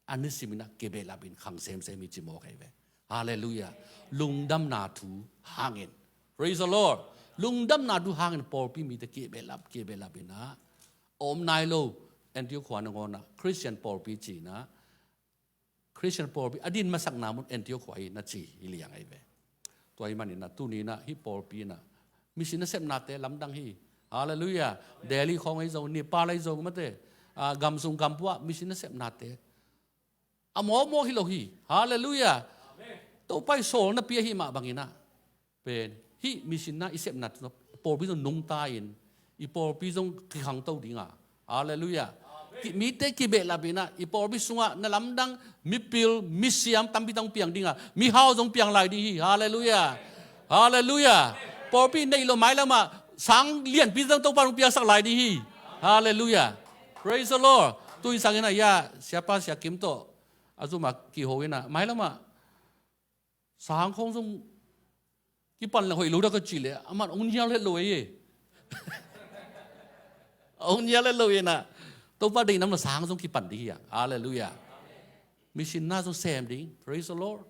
a nisim in ah kibehlap in khang semsem hi ci mawk hi ve. Halleluiah. Lungdamna thu hangin. Praise the Lord. Lungdamna thu hangin pawlpi mite kibehlap, kibehlap in ah a om nai lo. Antioch khua nangawn ah Christian pawlpi ci-in ah Christian pawlpi a din masakna mun Antioch khua hi na ci hi liang ahi ve. Tua ahih manin ah tuni in ah hih pawlpi in ah mission nasepnate lamdang hi. Halleluiah. Delhi khawng ahi zong, Nepal ahi zong mate, ah, gamsung gampua mission nasepnate a mawkmawk hi lo hi. Halleluiah. Topa i sawlna pi ahih mah bangin ah pen hih mission na i sepna pawlpi zong nungta in, i pawlpi zong kikhangto ding a. Halleluiah. Ki, mite kibehlap in ah i pawlpi sungah na lamdang mipil, misiam tampi tawh piang ding a, mihau zong piang lai ding hi. Halleluiah. Halleluiah. Pawlpi neih lo mailam ah sang lianpi zong Topa zong piangsak lai ding hi. Halleluiah. Praise the Lord. Tu-in sangin ah, ya, siapa Sia Kim tawh a zum ah kiho in ah mailam ah sang khawng zong kipan leh hoih lo dah ka cih leh, aman hong nial het lo ei. Hong nial het lo ei na. Topa deih nam leh sang zong kipan ding hi a. Halleluiah. Mission na zong sem ding. Praise the Lord.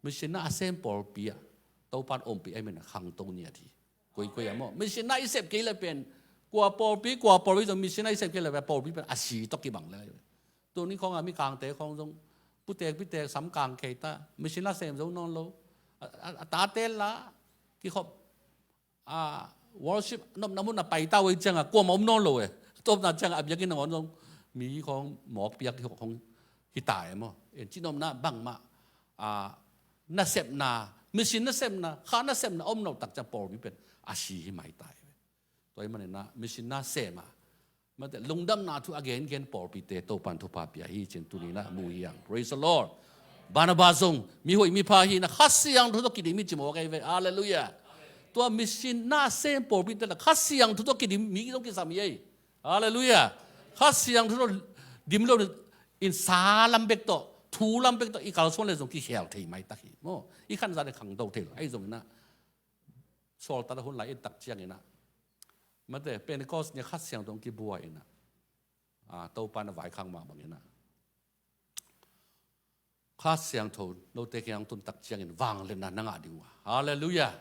Mission na a sem pawlpi ah Topa in ompih ahih manin ah khangto ngiat hi. Koikoi a maw, mission na i sep kei leh pen, kua pawlpi, kua pawlpi zong mission na i sep kei leh pen pawlpi pen a si tawh kibang lel. Tuni khawng a mi kangte khawng zong putek pitek sam kang kei ta, mission na sem zo nawn lo. A, a, a tate la kikhop, a, worship nopna mun a pai ta uh ei ciang a kuamah om nawn lo e. Tawpna ciang a biakinn nangawn zong mi khawng mawk piak khawng hi ta e maw. En, cihnopna bangmah, a, nasepna, mission nasepna, kha nasepna om lo tak ciang pawlpi pen a si hi mai ta hi. Tua ahih manin ah mission na sem a, mate, lungdamna thu a gengen pawlpite Topa in thupha pia hi ci-in tuni in ah mu hi hang. Praise the Lord. Barnabas zong mihoih mipha hi in ah Kha Siangtho tawh kidim hi ci mawk ahi ve. Halleluiah. Tua mission na sem pawlpite la Kha Siangtho tawh kidim mi zong kisam hi ei. Halleluiah. Kha Siangtho tawh dim lo in sa lam bek tawh, thu lam bek tawh i kalsuan leh zong kikhel thei maitak hi maw. I khanzah leh khangto thei lo. Ahi zongin ah Sawltak a hun lai i et tak ciangin ah, mate, Pentecost ni a Kha Siangtho hong kibua in ah, a, Topa in a vaikhak mah bangin ah, Kha Siangtho note kiang hong tun tak ciangin vangliatna na ngah ding uh a. Halleluiah.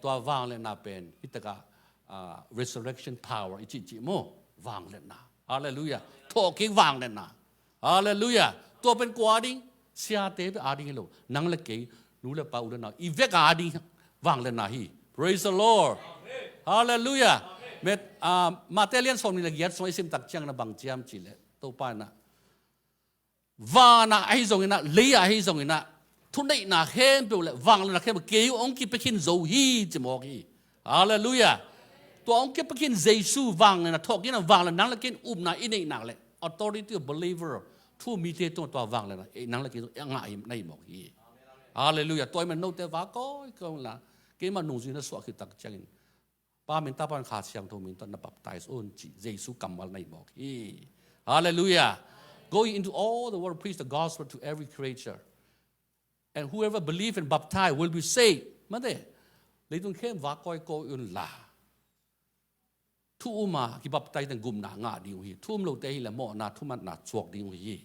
Tua vangliatna pen hih takah, a, resurrection power i cihcih maw? Vangliatna. Halleluiah. Thawhkik vangliatna. Halleluiah. Tua pen kua a ding? Siate a ding hi lo. Nang le kei, nu le pa, u le nau, i vek a ding vangliatna hi. Praise the Lord. Halleluiah. Met, a, Mate lian sawmnih le giat sung i sim tak ciangin a bang ci hiam cih leh, Topa in ah, van ah ahi zongin ah, lei ah ahi zongin ah, thuneihna khempeuh le vangliatna khempeuh kei uh hong kipia khin zo hi, ci mawk hi. Halleluiah. Tua hong kipia khin Jesu vangliatna, thawhkikna vangliatna, nang le kei in upna i neih nak leh, authority of believer, thu mite tungah tua vangliatna, eh, nang le kei a ngah hi, na hi mawk hi. Halleluiah. Tua ahih manin note va kawikawi un la, keimah nungzui na suah khit tak ciangin, Pa min, Tapa min, Kha Siangtho min tawh na baptize un, ci Jesu kammal na hi mawk hi. Halleluiah. Going into all the world, preach the gospel to every creature. And whoever believe and baptize will be saved. Mate, leitung khempeuh va kawikawi un la, thu um a kibaptize in gupna ngah ding uh hi. Thu um lote hi leh mawhna thumanna thuak ding uh hi.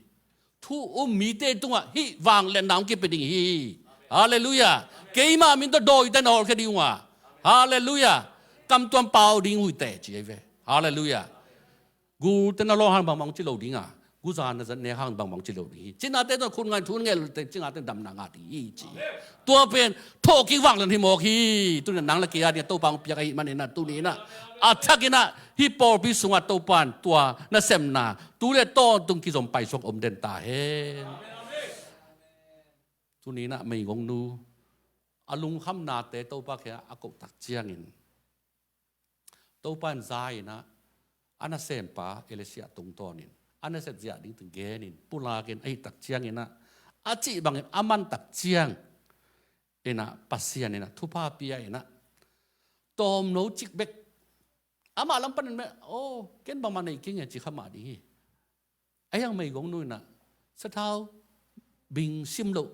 Thu um mite tungah hih vangliatna hong kipia ding hi. Halleluiah. Keimah min tawh dawite na hawlkhia ding uh a. Halleluiah. Kamtuam pau ding uh hi teh, ci hi ve. Halleluiah. Gulte na lawng hang bangbang ci lo ding a, guza na zat nek hang bangbang ci lo ding hi. Cinate tawh khut ngai, thu na ngen lote cinate damna ngah ding hi, ci. Tua pen thawhkik vangliatna hi mawk hi. Tuni-in nang le kei a dingin Topa hong piak ahih manin ah, tuni-in ah, a thakin ah, hih pawlpi sungah Topa in tua nasepna tu le tawntung kizom paisuak om den ta hen. Tuni-in ah meigongnu a lungkhamnate Topa kiangah a koh tak ciangin, Topa in za-in ah, a nasempa Elijah tungtawnin, a nasep ziah ding teng genin, pulakin, ahih tak ciangin ah, a cih bangin a man tak ciangin ah, Pasian in ah thupha pia in ah, tawmno cik bek, amah lam panin meh, oh, ken bangmah nei kei ing e, ci kha mah ding hi. Ahi hang meigongnu in ah, sathau bing sim loh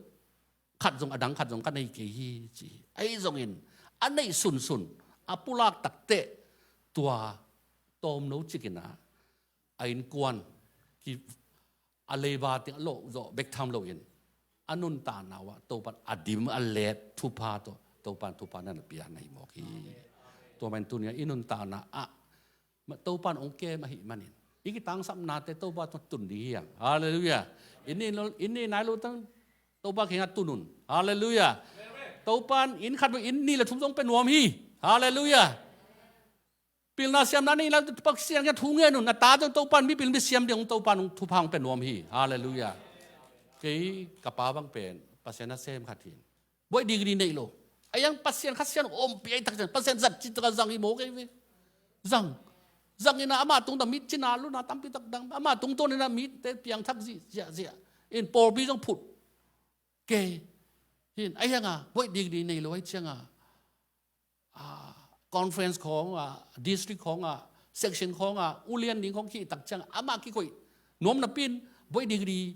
khat zong, a dang khat zong ka nei kei hi, ci hi. Ahi zongin a neih sunsun, a pulak takteh, tua tawmno cik in ah, a innkuan ki, a leiba teng a lawh zawh bek tham loin, a nuntakna uh ah Topa in a dim a let thupha tawh, Topa in thupha na na pia na hi mawk hi. Tua manin tuni-in ah i nuntakna ah Topa in hong kem ahih manin, i kitangsapnate Topa tawh tun ding hi hang. Halleluiah. Inn nei lo, inn nei nai lo teng Topa kiangah tun un. Halleluiah. Topa in inn khat bek, inn nih le thum zong pia nuam hi. Halleluiah. Pilna siamna nei lai, Pasian kiangah thu ngen un. Na ta teng Topa in mipil misiam ding, Topa in hong thupha hong pia nuam hi. Halleluiah. Kei ka pa bang pen Pasian nasem khat hi. Buai degree nei lo. Ahi hang Pasian Kha Siangtho ompih ahih tak ciang, Pasian zat cih tak a zang hi mawk hi ve. Zang. Zang in ah amah tungah mi cina luna tampi tak dang, amah tungtawn in ah mite piangthak zih, ziahziah in pawlpi zong phut. Kei hin, ahi hang a, buai degree nei lo ahih ciang a, a, conference khawng a, district khawng a, section khawng a, ulian ding khawng khih tak ciang a, amah kikoih nuam napi in, buai degree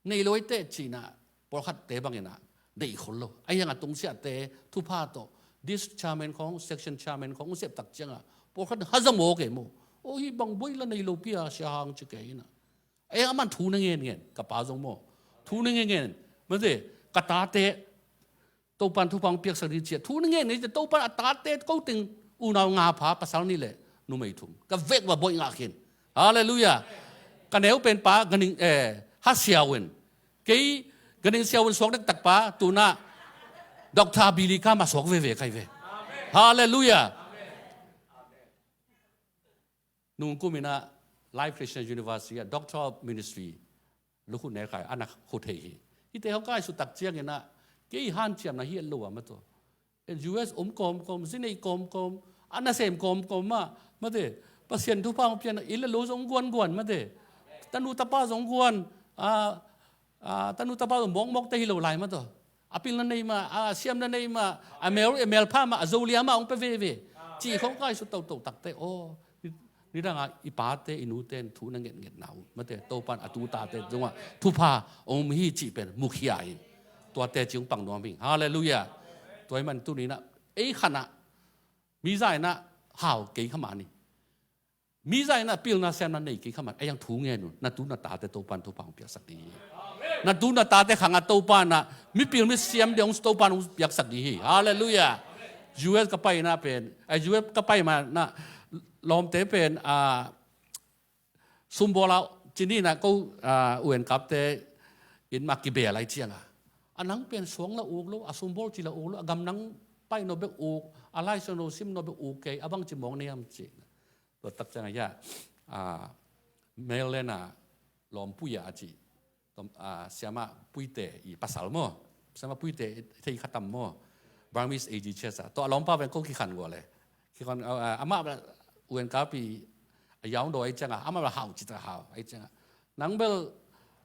nei lo ahih teh ci-in ah, pawlkhatte bangin ah deih khol lo. Ahi hang a tungsiahte thupha tawh, district chairman khawng, section chairman khawng hong sep tak ciang a, pawlkhat in haza mawk e maw. Oh, hih bang buai la nei lo pi a, Sia Hang, ci kei in ah. Ahi hang aman thu na ngen ngen, ka pa zong maw, thu na ngen ngen. Mate, ka tate Topa in thupha hong piaksak ding ci a, thu na ngen ngen, Topa in a tate ko teng, unau nga pha, pasal nih le numei thum. Ka vek va buai ngah khin. Halleluiah. Ka neu pen pa, Ganing, eh, Ha Siau in. Kei, Ganing Siau in suak dektak pa, tu-in ah Doctor Billy Graham a suak veve ka hi ve. Halleluiah. Nung kum in ah Life Christian University ah Doctor of Ministry lukhut ne kai, a na khut hei hi. Hihte hong kai suk tak ciangin ah, kei hanciamna hi et lo a, mate. U S om kawmkawm, zi nei kawmkawm, a nasem kawmkawm mah, mate. Pasian thupha hong piakna, inn le lo zong guanguan, mate. Tanu tapa zong guan, a, a, tanu tapa zong mawkmawkte hi lo lai, mate. A pilna nei mah, a siamna nei mah, a mel, a melpha mah, a zolia mah hong pia veve. Cih khawng kai suk toto takteh, aw, nidang a i pate, i nute in thu na ngetngetna uh, mate, Topa in a tu tate tungah thupha hong om hi cih pen mukhia in. Tuate cih hong pang nuam hi. Halleluiah. Tua ahih manin tuni-in ah, ei khan ah Mi zah in ah hau kei kha mah ni. Mi zah in ah pilna semna nei kei kha mah ni. Ahi hang thu ngen un. Na tu na tate Topa'n thupha hong piaksak ding hi. Na tu na tate khangah Topa'n ah mipil misiam ding hong Topa'n hong piaksak ding hi. Halleluiah. U S ka pai in ah pen, ah, U S ka pai ma in ah lawmte pen, ah, sumbawl a ci ni in ah ko, ah, U N kapte inn mah kibel lai ciangah, a nang pen suang la uk lo, a sumbawl ci la uk lo, a gamdang pai no bek uk, a laisiangtho sim no bek uk kei, a bangci mawk na hiam ci. Tua tak ciangah hiah, ah, Maryland ah lawm Pui a ci. Tua, ah, siamah Puite i pasal maw. Siamah Puite thei kha tam maw. Burmese A G Church ah. Tua a lawmpa pen ko kikhan gua le. Kikhan, ah, amah bel U N kap i a yaung daw ahi ciangah, amah bel hau ci ta hau ahi ciangah. Nang bel,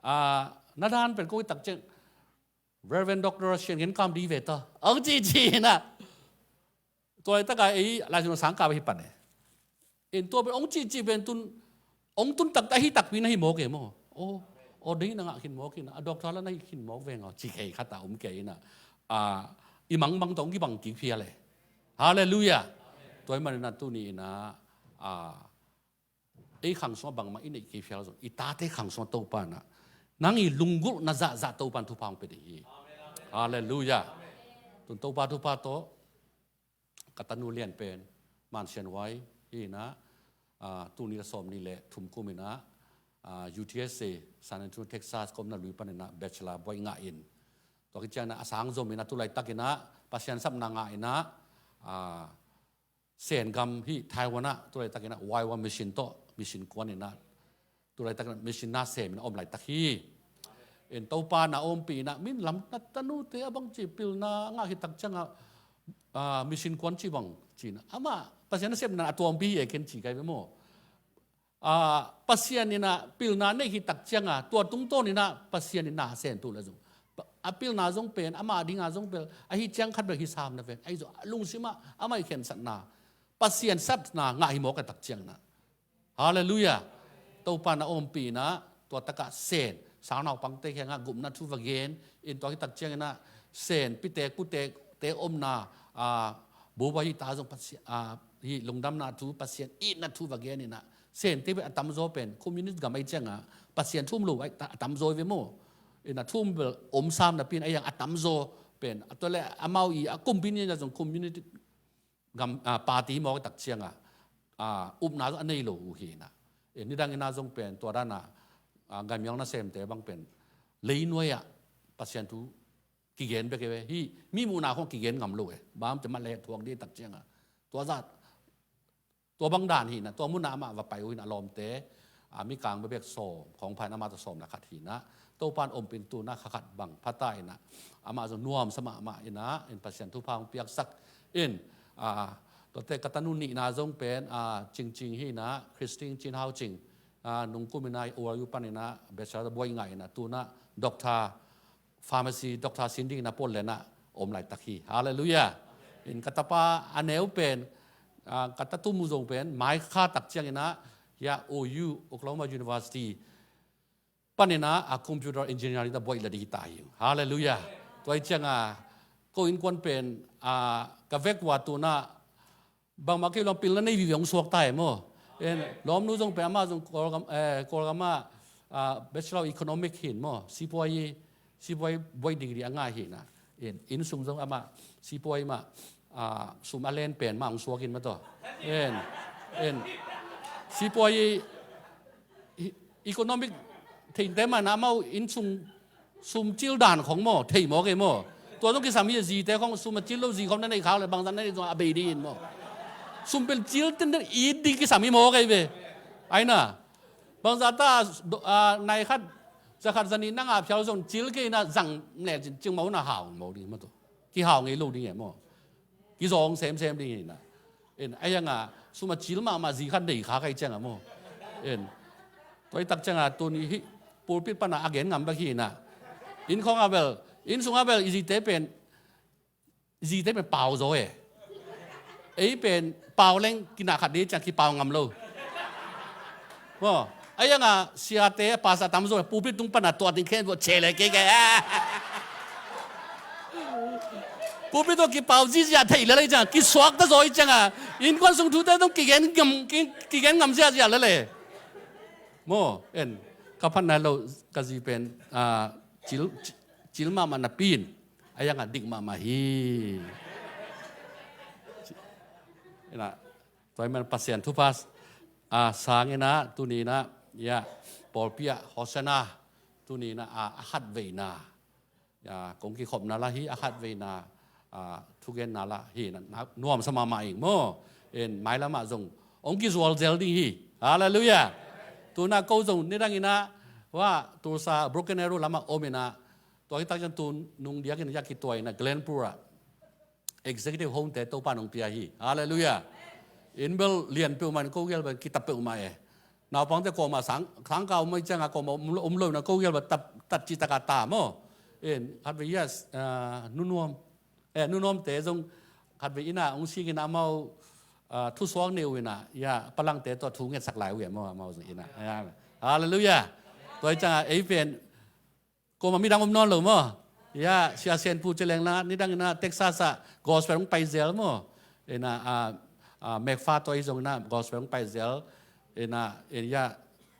ah, na dan pen ko i tak ciang Reverend Doctor Sian Ngen Kam di ve ta. Ong ci ci in ah. Tua laitak a ei laizun a sang kap ahi pan e. In tua pen ong ci ci pen tun, ong tun taktak ahi takpi na hi mawk e maw. Aw, aw dei na ngah khin mawk in, a doctor la na hi khin mawk veng aw, ci kei khat a om kei in ah. Ah, i mangbang tawh ong kibang kik phial e. Halleluiah. Tua ahih manin ah tuni in ah, ah, ei khang sungah bangmah i neih kei phial zong, i tate khang sungah Topa'n ah nang i lunggulhna zahzah Topa'n thupha hong pia ding hi. Halleluiah. Tun Topa thupha tawh ka tanu lian pen Man Sian Huai hi in ah, ah, tul nih le sawmnih le thum kum in ah, ah, U T S A San Antonio Texas ka omna lui pan in ah bachelor buaih ngah in, tua khit ciangin ah a sang zom in ah tu laitak in ah Pasian sapna ngah in ah, ah, Sen gam hi Taiwan ah tu laitak in ah Waiwa Mission tawh mission kuan in ah tu laitak in ah mission na sem in ah om laitak hi. In Topa'n ah ompih in ah, min lam na tanute a bangci pilna ngah khit tak ciangah, ah, mission kuan ci bang ci in ah, amah Pasian nasepna a tuampi hi e, ken ci kai ve maw. Ah, Pasian in ah pilna neih khit tak ciangah tua tungtawn in ah Pasian in na sem tu le zong, a pilna zong pen, amah ding a zong pen ahi ciang khat bel hi sam na ven. Ahi zong a lungsim ah amah i khensatna, Pasian sapna ngah hi mawk a tak ciang in ah. Halleluiah. Topa'n ah ompih in ah tua takah Sen sang naupangte kiangah gupna thu va gen in, tua khit tak ciangin ah Sen pitek putekte omna, ah, buba hi ta zong Pasian, ah, hi lungdamna thu, Pasian itna thu va gen in ah, Sente pen a tamzaw pen communist gam ahi ciangah Pasian thu um lo a tamzaw hi ve maw. In ah thu um bel om sam napi in, ahi hang a tamzaw pen, a tua le amau i a kumpi ni a zong communist gam, ah, party mawk tak ciangah, ah, upna zong a nei lo uh hi in ah. E, nidang in ah zong pen tua dan ah, ah, gaimial nasemte bang pen leinuai ah Pasian thu kigen bek e ve. Hi, mi muhna khong kigen ngam lo e. Bang te mah le thuak dih tak ciangah. Tua zah, tua bang dan hi in ah, tua mun ah amah va pai uh hi in ah, lawmte, ah, mikang bebek sawm khong pha in ah, amah tawh sawm le khat hi in ah. Topa'n ompih in tu in ah kha khat bang pha ta in ah, amah zong nuamsa mahmah in ah, in Pasian thupha hong piaksak in, ah, tuate ka tanu nihna zong pen, ah, Cingcing hi in ah, Christine Cin Hau Cing, ah, nungkum in ah O R U pan in ah bachelor buaih ngah in ah, tu in ah doctor pharmacy doctor sin ding in ah Portland ah om laitak hi. Halleluiah. In ka tapa a neu pen, ah, ka ta Tum Mu Zong pen mai kha tak ciangin ah hiah O U, Oklahoma University pan in ah, ah, computer engineering ta buaih la ding hi ta hi. Halleluiah. Tua hi ciangah ko innkuan pen, ah, ka vek uh a tu in ah bangmah kei lawm pilna nei vive hong suak ta e maw. En, lawmnu zong pen amah zong Kawlgam, eh, Kawlgam ah, ah, Bachelor of Economic hi in maw. Sipuai, sipuai buaih degree a ngah hi in ah. En, inn sung zong amah sipuai mah, ah, sum a len pen mah hong suak in mah tawh. En, en, sipuai i, i, economic theite mah in ah amau inn sung sum cil dan khong maw, thei mawk ei maw. Tua zong kisam hi a, zite khong sum a cil lo zi khong na neih khak le bangzah na neih zong a bei ding in maw. Sum pen cil tenten it ding kisam hi mawk ei ve. Ahi na, bangzah ta, ah, nai khat, za khat za nih na ngah phial zong cil kei na zang lecin cing mawk na hau mawk ding maw tua. Kihau ngei lo ding ei maw. Kizawng semsem ding hi na. En, a hiang a, sum a cil mahmah zi khat nei kha kai ciang a maw. En, tua hi tak ciang a, tuni hi, pulpit pan a a gen ngam bek hi na. Inn khawng a bel, inn sung a bel, i zite pen, i zite pen pau zaw e. Ei pen, pau leng, kinah khat dei ciang kipau ngam lo. Maw, a hiang a, siate, pastor tam zaw e, pulpit tung pan a, tua ding khen, tua che le kei kei. Pulpit tawh kipau zizia thei lel ei ciang, kisuakta zaw ei ciang a, innkuan sung thute tawh kigen ngam, ki, kigen ngam ziazia lel ei. Maw, en, ka phat nai lo, ka zi pen, ah, cil, cil mahmah napi in, a iang a dik mahmah hi. Ina, tua ahih man Pasian thupha, ah, sang ina, tuni ina, ya, pawlpi ah, Hosanna, tuni ina, ah, a khatveina. Ya, kong kikhopna lah hi, a khatveina, ah, thugenna lah hi, na, na, nuamsa mahmah ing maw. En, mailam ah zong, hong kizual zel ding hi. Halleluiah. Tu ina ko zong, nidang ina, wa, Tulsa, Broken Arrow lam ah om ina, tua hi tak ciang tu nung diak ina, ya kituak ina, Glenbrook ah. Executive home te Topa nong pia hi. Halleluiah. Inn bel lian peuhmah in ko gel bel kitap peuhmah e. Naupangte kawmah sang, sangkah om ei ciang a kawmah om lo, om lo ina ko gel bel tap, tat cih tak a ta maw. En, khatvei, yes, ah, nunuam. Eh, nunuamte zong khatvei ina hong sing ina amau, ah, thusuak ne uh ina, ya, palangte tawh thu ngetsak lai uh e maw, amau zong ina. Ya. Halleluiah. Tua ei ciang a, ei pen, kawmah midang om nawn lo maw. Ya, Sia Sianpu ci leng la, nidang ina Texas ah gospel hong pai zel maw. Ina, ah, ah, Mekfa tawh ei zong ina gospel hong pai zel. Ina, in ya,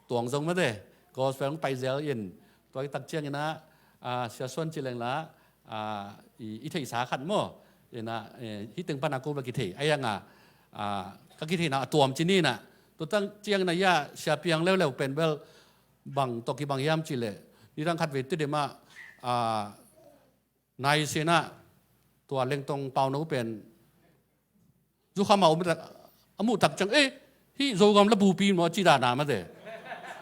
tuang zong mate, gospel hong pai zel in. Tua hi tak ciang ina, ah, Sia Suan ci leng la, ah, i, i theihsa khat maw. Ina, eh, hih teng pan a ko bel kithei. A iang a, ah, ka kitheihna a tuam ci ni ina. Tua tak ciang ina ya, Sia Piang leuleu pen bel, bang tawh kibang hiam cih leh, nidang khatvei Tedim ah, ah, nai sin ah, tua Lengtong pauno pen, zukham a om tak, a muh tak ciang, eh, hih Zogam lapupi maw ci dan a mate.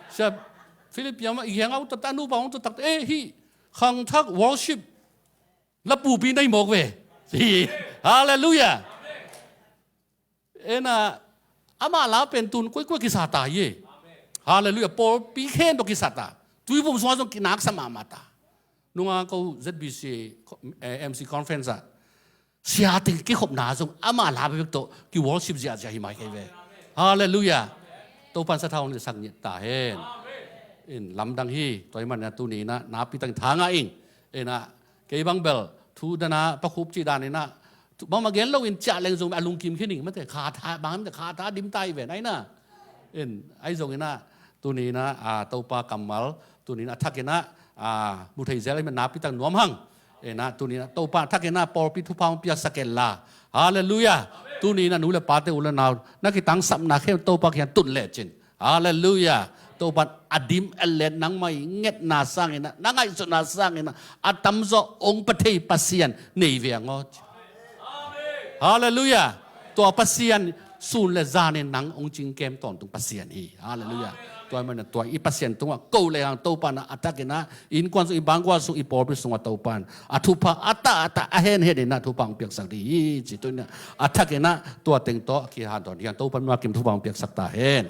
Sia Philip Piang mah i kiang a ut tak, a nupa hong ut tak, eh, hih khangthak worship lapupi na hi mawk ve. Halleluiah. Ina, amah la pen tun koikoi kisa ta hi e. Halleluiah. Pawlpi khempeuh kisa ta. Tuiphum sungah zong kinaksa mahmah ta. Nunga ko Z B C, eh, M C conference ah, sia teng kikhopna zong amah la bekbek tawh ki worship ziahziah hi mai kei ve. Halleluiah. Topan sathau hong sak ngiat ta hen. In lamdang hi, tua ahih man ina tuni ina napi tang tha ngah ing. Ina, kei bang bel, thu dan a, pakhup cih dan ina, thu, bangmah gen lo in ciah leng zong a lungkim khin ing mate, kha tha, bang mate, kha tha dim ta hi ven, ai na. In, ai zong ina, tuni ina, a, Topa kammal, tuni ina, a thak ina, a, mu thei zel ahih man napi tang nuam hang. Ina, tuni ina, Topa thak ina, pawlpi thupha hong piaksak hen la. Halleluiah. Tuni ina, nu le pate u le nau, na kitangsapna khempeuh Topa kiang tun lecin. Halleluiah. Topan a dim a let nangmah i ngetna sang ina, na ngaihsutna sang ina, a tamzaw hong pia thei Pasian nei ve ang aw. Halleluiah. Tua Pasian sun le zan in nang hong cingkem tawntung Pasian hi. Halleluiah. Tua ahih man ina tua i Pasian tungah ko le hang Topa na a thak ina, innkuan sung, i bangkua sung, i pawlpi sungah Topan a thupha a tah a tah a henhen ina thupha hong piaksak ding hi ci. Tu ina a thak ina tua teng tawh kihanthawn hi hang. Topan makim thupha hong piaksak ta hen.